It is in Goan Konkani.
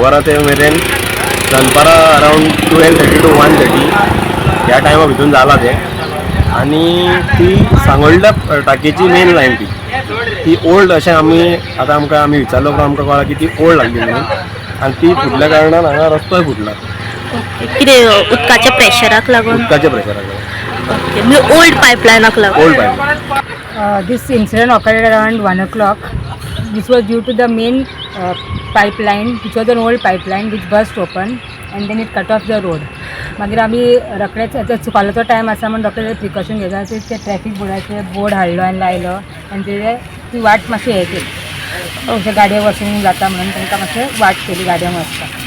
वरां ते मेरेन दनपारां around 12:30 to 1:30 ह्या टायमा भितून जाला तें. आनी ती सांगोल्डा टाकेची मेन लायन ती ती ओल्ड अशें आमी आतां आमकां आमी विचारलो उपरांत आमकां कळ्ळां की ती ओल्ड लागली म्हणून आनी ती फुटल्या कारणान हांगा रस्तोय फुटला. कितें, उदकाच्या प्रेशराक लागून? उदकाच्या प्रेशराक लागून. ओके, म्हणजे ओल्ड पायपलायनाक लागून. Old pipe. This incident occurred around 1 o'clock. This was due to the main pipeline, which was an old pipeline which burst open and then it cut off the road. मागीर आमी रोखडेच आतां सुकालोचो टायम आसा म्हूण रोखडे प्रिकॉशन घेतला. ते ट्रॅफीक बोर्डाचे बोर्ड हाडलो आनी लायलो आनी ते ती वाट मातशी हें केली, अशें गाडयो वचूंक जाता म्हणून तांकां मातशें वाट केली गाडयांक वचपाक.